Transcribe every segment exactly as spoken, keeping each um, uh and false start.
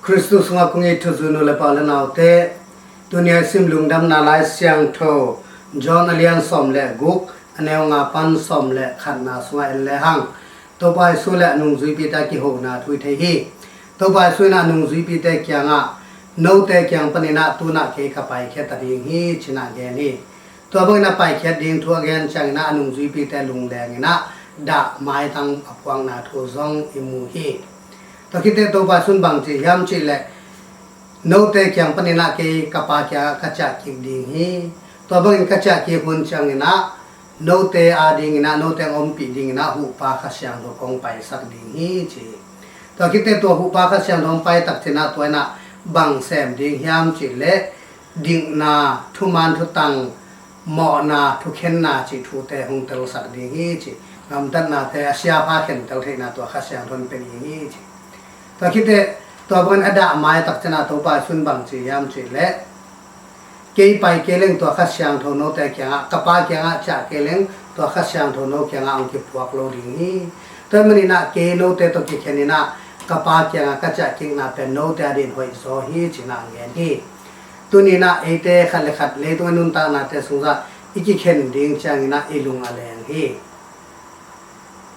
Khristu sungah kong it thuzui nu le pa u le naute, tuni a i sim Lungdamna Lai Siangtho John a lian sawm le guk, a neu nga pan sawm le khatna sungah en lehang, Topa Jesu le a nungzuipite a kihona thu i thei hi. Topa Jesu in a nungzuipite kiangah, "Note kiang panin ah tu-in ah kei ka paikhiat ta ding hi," ci-in ah gen hi. Tua bangin a paikhiat ding thu a gen ciangin ah a nungzuipite lungleng in ah dah maitang a puakna thu zong i mu hi. Tua khit teh Topa Jesu in bang ci hiam cih leh, "Note kiang panin ah kei ka Pa kiangah ka ciah kik ding hi. Tua bangin ka ciah kik hun ciangin ah note a dingin ah, note hong ompih dingin ah huhpa Kha Siangtho kong paisak ding hi," ci hi. Tua khit teh tua huhpa Kha Siangtho hong pai tak ciangin ah tua in ah bang sem ding hiam cih leh, dikna, thuman thutang, mawhna, thukhenna cih thute hong telsak ding hi ci. Gamtatnate, a siapha khentel theihna tua Kha Siangtho in pia ding hi ci. Tua khit teh tua bangin a dah mai tak ciangin ah Topa Jesu in bang ci hiam cih leh, "Kei pai kei leng tua Kha Siangtho note kiangah, ka Pa kiangah ciah kei leng tua Kha Siangtho no kiangah hong kipuak lo ding hi. Tua ahih manin ah kei note tawh kikhen in ah ka Pa kiangah ka ciah kikna pen note a dingin hoih zaw hi," ci-in ah gen hi. Tuni in ah eite khat le khat leitung a nuntaknate sungah i kikhen ding ciangin ah i lung a leng hi.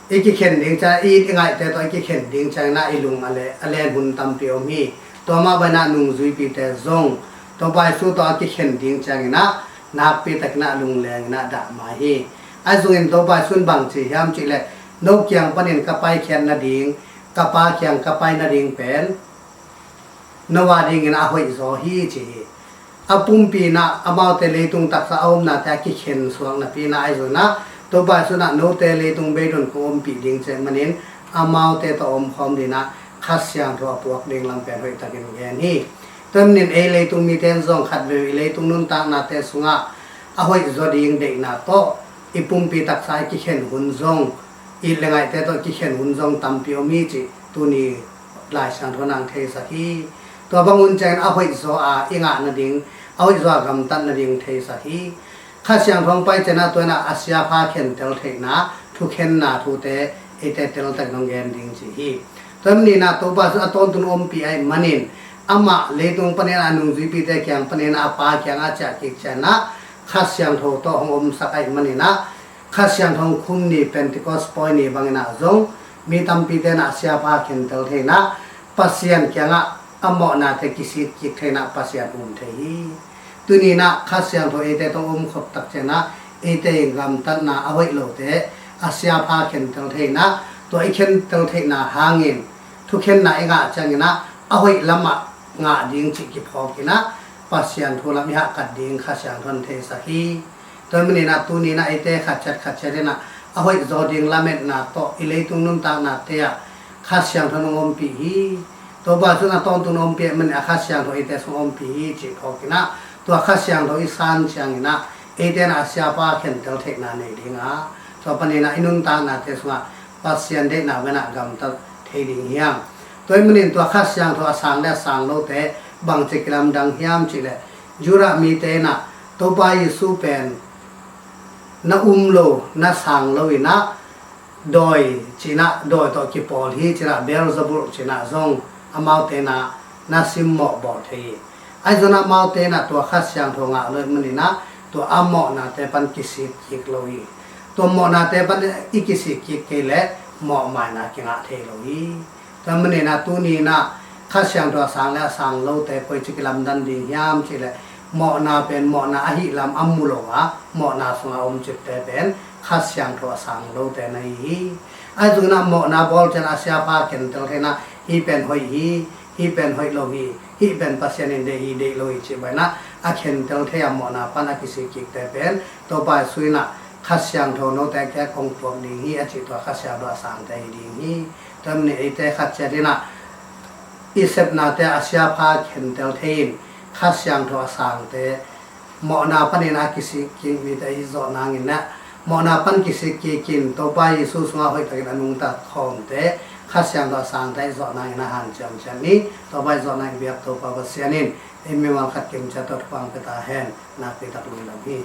I kikhen ding ciang, i it i ngaihte tawh i kikhen ding ciangin ah i lung a le, a len hun tampi om hi. Tua mah bangin ah nungzuipite zong Topa Jesu tawh a kikhen ding ciangin ah nakpi takin ah lungleng in ah dah mai hi. Ahi zongin Topa Jesu in bang ci hiam cih leh, "No kiang panin ka paikhiat nading, ka Pa kiang ka pai nading pen no a dingin a hoih zaw hi," ci hi. A pumpi in ah amaute leitung taksa a omnate a kikhen suak napi in ah, ahi zongin ah Topa Jesu in ah note leitung beidong kong ompih ding ci ahih manin amaute tawh omkhawm dingin ah Kha Siangtho a puak ding lam pen hoih takin gen hi. Tua ahih manin ei leitung mite in zong khatvei i leitung nuntaknate sungah a hoih zaw ding deihna tawh i pumpi taksa i kikhen hun zong, i it le ngaihte tawh kikhen hun zong tampi om hi cih tuni Lai Siangtho in ah theisak hi. Tua bang hun ciangin a hoih zaw a i ngah nading, a hoih zaw a gamtat nading theisak hi. Kha Siangtho hong pai ciangin ah tua in ah a siapha khentel theihna, thukhenna thute eite teltak in hong gen ding ci hi. Tua ahih manin ah Topa Jesu a tawntung ompih ahih manin, amah leitung panin ah a nungzuipite kiang panin ah a Pa kiangah ciah kik ciangin ah Kha Siangtho tawh hong omsak ahih manin ah, Kha Siangtho khum ni, Pentecost pawi ni bangin ah zong mi tampite in ah siapha khentel thei in ah, Pasian kiangah a mawhnate kisik kik thei in ah Pasian um thei hi. Tuni in ah Kha Siangtho eite tawh omkhop tak ciangin ah eite in gamtatna a hoih lote a siapha khentel thei in ah, tua i khentel theihna hangin thukhenna i ngah ciangin ah a hoih lamah ngah ding cih kiphawk in ah Pasian thu lam i hahkat ding Kha Siangtho in theisak hi. Tua ahih manin ah tuni in ah eite khat ciat khat ciat in ah a hoih zaw ding lametna tawh i leitung nuntaknate ah Kha Siangtho in hong ompih hi. Topa Jesu in a tawntung ompih ahih manin a Kha Siangtho eite sung ompih hi cih phawk in ah, tua Kha Siangtho i san ciangin ah eite in ah a siapha khentel theihna nei ding a, tua panin ah i nuntaknate sungah Pasian deihna bangin ah gamtat thei ding hi hang. Tua ahih manin tua Kha Siangtho a sang le a sang lote bangci kilamdang hiam cih leh, Judah mite in ah Topa Jesu pen na um lo, na sang lo in ah, dawi ci-in ah, dawi tawh kipawl hi ci-in ah, Beelzebul ci-in ah zong amaute in ah na simmawh bawl thei hi. Ahi zongin ah amaute in ah tua Kha Siangtho ngah lo ahih manin ah tua a mawhnate pan kisik kik lo hi. Tua mawhnate pan i kisik kik kei leh mawhmaina kingah thei lo hi. Tua ahih manin ah tuni in ah Kha Siangtho a sang le a sang lote koici kilamdan ding hiam cih leh, mawhna pen mawhna ahih lam a mu lo a, mawhna sungah a om cipte pen Kha Siangtho a sang lote na hi hi. Ahi zongin ah mawhna bawl ciangin a siapha khentel thei in ah, hih pen hoih hi, hih pen hoih lo hi, hih pen Pasian in deih hi, deih lo hi cih bangin ah a khentel thei a, mawhna pan a kisik kikte pen Topa Jesu in ah Kha Siangtho note kiangah kong puak ding hi a cih tua Kha Siangtho a sangte hi ding hi. Tua ahih manin eite khat ciat in ah i sepnate a siapha khentel thei in, Kha Siangtho a sangte, mawhna panin a kisik kik mite i zawh nangin ah, mawhna pan kisik kik in Topa Jesu sungah hoihtakin a nungta khawmte, Kha Siangtho a sangte i zawh nangin ah hanciam ciat ni. Topa i zawhna i biak Topa Pasian in ei mimal khat kimciat tawh thupha pia ta hen. Nakpi tak lungdam hi.